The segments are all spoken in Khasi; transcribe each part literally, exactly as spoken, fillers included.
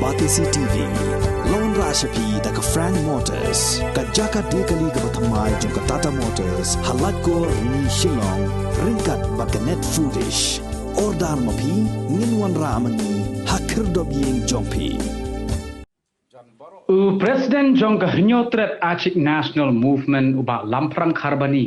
Batesi T V. Long ra sha phi da ka Frank Motors, ka jaka de kali kaba thymmai jong ka Tata Motors, ha Laitkor Rni Shillong, ryngkat bad ka Net Foodish. Order ma phi, ngin wanrah ma ngi ha khyrdop ïing jong phi. U President jong ka Hynñiewtrep Achik National Movement u Bah Lamphrang Kharbani,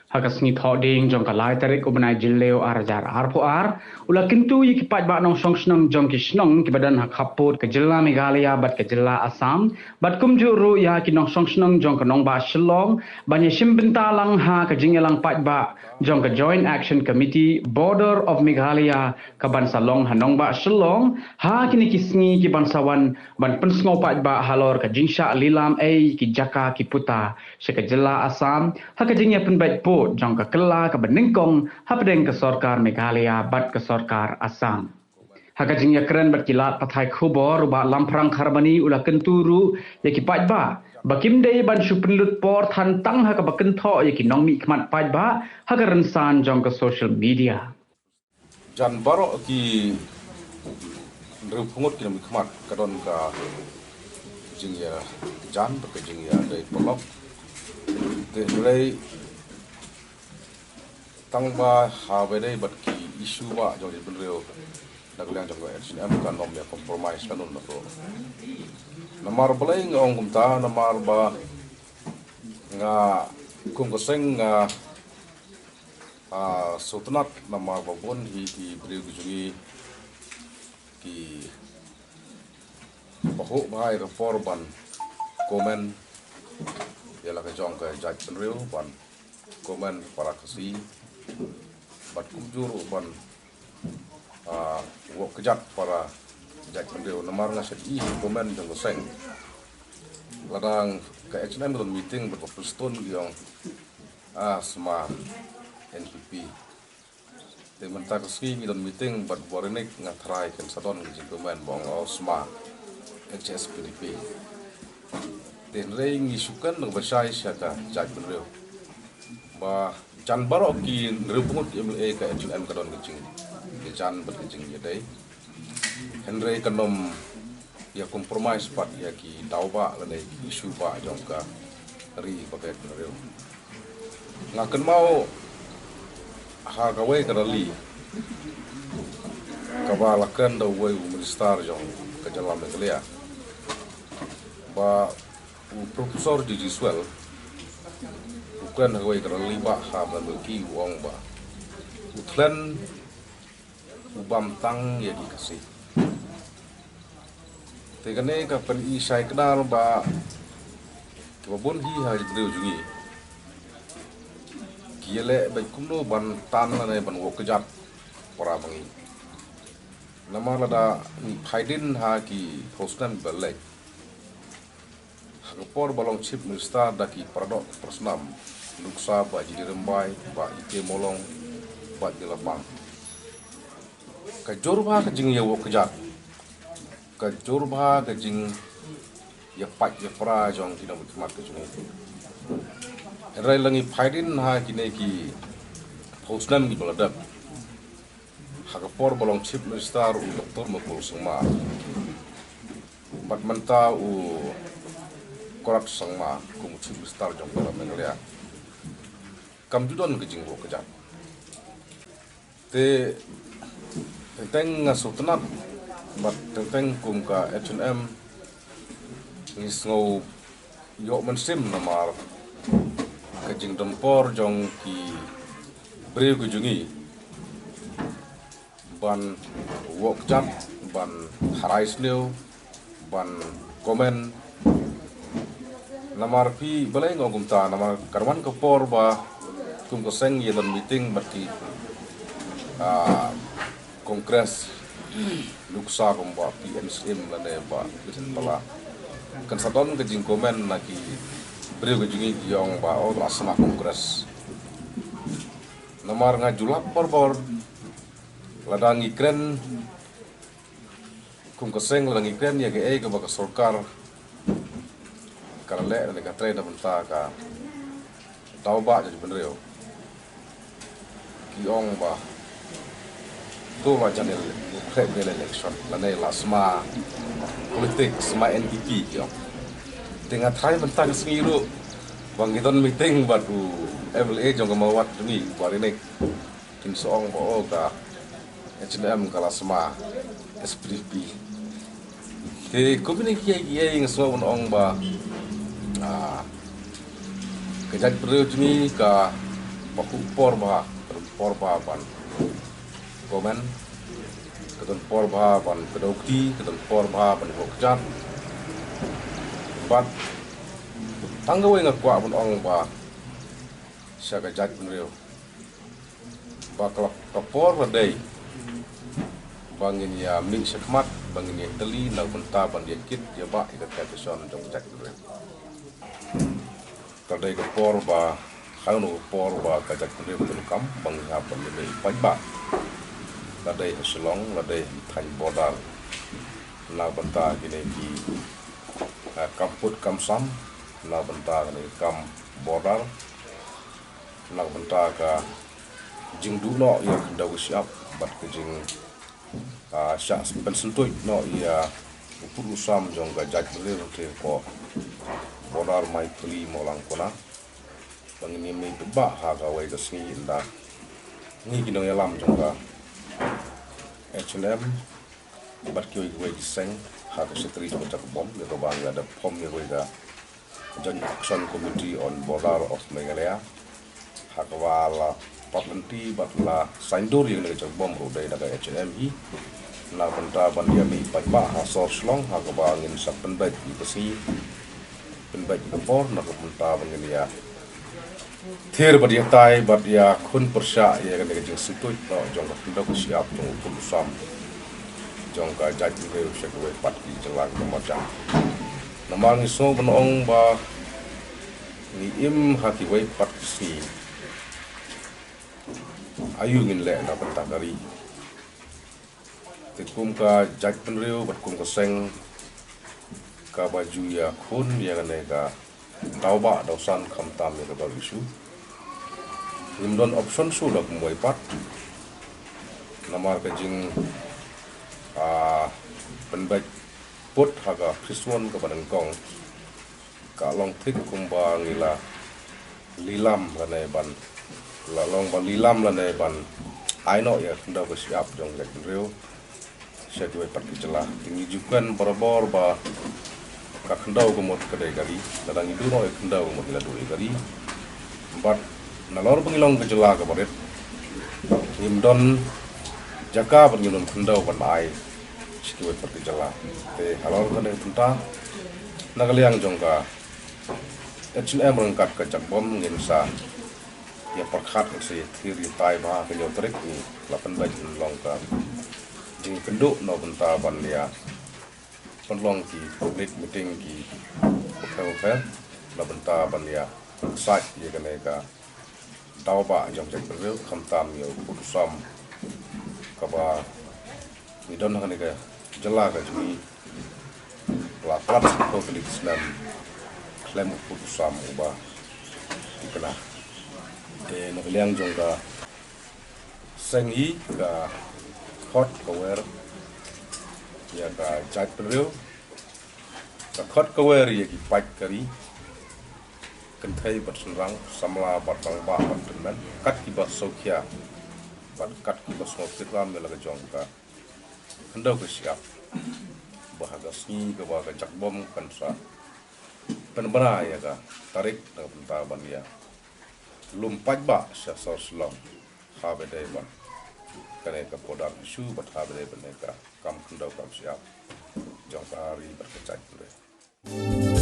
ha ka sngi Thohdieng jong ka lai tarik u bnai Jylliew ar hajar arphew ar, u la kyntu ïa ki paidbah nongshong shnong jong ki shnong kiba don ha khappud ka jylla Meghalaya bad ka jylla Assam, bad kumjuh ruh ïa ki nongshong shnong jong ka nongbah Shillong, ban ïashim bynta lang ha ka jingïalang paidbah jong ka Joint Action Committee Border of Meghalaya, kaban sa long ha nongbah Shillong ha kine ki sngi kiban sa wan, ban pynsngew paidbah halor ka jingshah lilam ei ki jaka ki puta sha ka jylla Assam, ha ka jingïapynbeit pud jong ka kylla kaba nyngkong hapdeng ka sorkar Meghalaya bad ka sorkar Assam. Ha ka jingïakren bad ki lad pathai khubor, u Bah Lamphrang Kharbani u la kyntu ruh ïa ki paidbah ba kim dei ban shu pynlut por than tang ha kaba kynthoh ïa ki nongmihkhmat paidbah ha ka rynsan jong ka social media. Jan baroh ki hynriewphew ngut ki nongmihkhmat ka don ka jingïajan bad ka jingïadei paralok. Te hynrei tang ba ha ba dei bad ki issue ba jong ki bynriew na ka liang jong ka H N M kan ym ïa compromise kanun na to. Namar balei nga ong kumta, namar ba nga kum ka seng nga, ah, sngewtynnat namar ba bun hi ki briew ki jong ngi ki ba huh bha ïa ka por ban comment ïa la ka jong ka jaitbynriew, ban comment para Khasi, bad kumjuh ruh ban, ah, wok kjat para jaitbynriew. Namar nga shet i comment jong ka seng. Lada ka H N M don meeting bad ka Prestone ki ong, ah, sma N P P. Te mynta ka sngi ngi don meeting bad Warinik, nga tharai kan sa don ka jingkmen ba ong, oh, sma H S P D P. Te hynrei ngi shu kren na kaba shai sha ka jaitbynriew ba jan baroh ki hynriewphew ngut ki M L A ka H N M ka don ka jingïajan bad ka jingïadei. Hynrei kan ym ïa compromise pat ïa ki daw ba lane ki issue ba jong ka ri bad ka jaitbynriew. Nga kynmaw ha kawei ka rally kaba la kren da uwei u minister jong ka jylla Meghalaya, ba u Professor G G Swell u kren ha kawei ka rally ba ha Mawlai u ong ba u thlen u bam tang ïa ki Khasi. Te kane ka pyni shai kdar ba kiba bun hi ha ki briew jong ngi ki ïaleh bad kumno ban tan lane ban wok kjat para ma ngi. Namar lada ngi phai dien ha ki phew snem ba leit, ha ka por ba long Chief Minister da ki paradoh parasnam, nuksa Bah G D Rymbai, Bah E K Mawlong, Bah Dilapang. Ka jur bha ka jingïawok kjat, ka jur bha ka jingïapait ïapra jong ki nongmihkhmat ka jong ngi. Hynrei lada ngi phai dien ha kine ki phew snem kiba la dep, ha ka por ba long Chief Minister u Doctor Mukul Sangma bad mynta u Conrad Sangma kum u Chief Minister jong ka Meghalaya, kam ju don ka jingwok kjat. Te teng teng nga sngewtynnat bad teng teng kum ka H N M ngi sngew ïoh mynsiem namar ka jingdon por jong ki briew ki jong ngi ban wok kjat, ban harai sniew, ban comment. Namar phi, balei nga ong kumta, namar ka wan ka por ba kum ka seng ïa don meeting bad ki, ah, Congress, nuksa kum Bah P N Syiem lane Bah Vincent Pala. Kan sa don ka jingcomment na ki briew ka jong ngi ki ong ba, oh, la sma Congress. Namar nga ju lap borbor, lada ngi kren kum ka seng, lada ngi kren ïa kaei kaba ka sorkar ka la leh lane ka trei na bynta ka daw ba jong ki bynriew, ki ong ba To la jan el, khreh bel election, lane la sma politik, sma N P P, yo. Te nga tharai mynta ka sngi ruh, ba ngi don meeting bad u M L A jong ka Mawat jong ngi, Bah Rinek, kin sa ong ba o ka H N M ka la sma S P D P. Te kumne kiei kiei nga sngew ban ong ba, ah, ka jaitbynriew jong ngi ka, ba ka por ba, ka por ba ban comment, ka don por ba ban kdew kti, ka don por ba ban wok jat. Bad tang kawei nga kwah ban ong ba sha ka jaitbynriew, ba ka, ka por la dei ba ngin ïa mih shakhmat, ba ngin ïa tylli na ka bynta ban ïa kit ïa bah ïa ka tradition jong ka jaitbynriew. Ka dei ka por ba, hangno ka por ba ka jaitbynriew ka donkam ba ngi hap ban ïa mih paidbah. La dei ha Shillong, la dei ha thaiñ border, na ka bynta kine ki, ah, kam put kam sam, na ka bynta kine ki kam border, na ka bynta ka jingduh noh ïa ka khyndew ka shyiap bad ka jing, ah, shah pynsyntuid noh ïa u pud u sam jong ka jaitbynriew hangtei hapoh border Maipuli Mawlangkona. Ba ngin ïa mih paidbah ha kawei ka sngi ynda ngi ki nongïalam jong ka H N M bad kiwei kiwei ki seng ha ka secretary jong ka jaitbynriew, ïa kaba ngi la dep form ïa kawei ka Joint Action Committee on Border of Meghalaya. Ha kaba la pat lynti bad la saiñdur ïa kane ka jaitbynriew ruh dei na ka H N M hi, na ka bynta ban ïa mih paidbah ha sor Shillong, ha kaba ngin sa pynbeit ïa ka sngi, pynbeit ïa ka por, na ka bynta ban ngin ïa thir bad ïa tai bad ïa khun pyrshah ïa kane ka jingsyntuid noh jong ka khyndew ka shyiap jong u pud u sam jong ka jaitbynriew sha kiwei pat ki jylla kiba marjan. Namar ngi sngew ban ong ba ngi im ha kiwei pat ki sngi, aïu ngin leh na ka bynta ka ri. Te kum ka jaitbynriew bad kum ka seng kaba ju ïakhun ïa kane ka daw bah daw san khamtam ïa ka bor issue, ngim don option shuh la kumwei pat. Namar ka jing, ah, pynbeit pud ha ka phase one kaba nyngkong ka long thik kumba ngi la lilam lane ban, la long ba lilam lane ban ai noh ïa ka khyndew ka shyiap jong ka jaitbynriew sha kiwei pat ki jylla. Te ngi ju kren barabor ba ka khyndew ka mut ka dei ka ri, lada ngi duh noh ïa ka khyndew ka mut ngi la duh ïa ka ri. Bad nalor ba ngi long ka jylla kaba rit, ngim don jaka bad ngim don khyndew ban ai sha kiwei pat ki jylla. Te halor kane ka bynta, na ka liang jong ka H N M ryngkat ka Jakbom ngin sa ïa pyrkhat, ngin sa ïa thir ïa tai ba ha ka hynñiew tarik ngi la pynbeit ban long ka jingïakynduh na ka bynta ban ïa pynlong ki public meeting ki bapher bapher na ka bynta ban ïa sait ïa kane ka daw bah jong ka jaitbynriew khamtam ïa u pud u sam kaba ngi don ha kane ka jylla ka jong ngi la plat ko kali ki snem khlem u pud u sam uba thikna. Te na ka liang jong ka seng hi ka khot ka wer ïa ka jaitbynriew, ka khot ka wer ïa ki paid ka ri, kynthei bad shynrang, samla bad rangbah bad tymmen, kat kiba sngewkhia bad kat kiba sngew tyrkham ïa la ka jong ka khyndew ka shyiap, ba ha ka sngi kaba ka Jakbom kan sa pynbna ïa ka tarik na ka bynta ban ïa lum paidbah sha sor Shillong, ha ba dei ban kane ka border issue bad ha ba dei ban ïa ka kam khyndew kam shyiap jong ka ri bad ka jaitbynriew.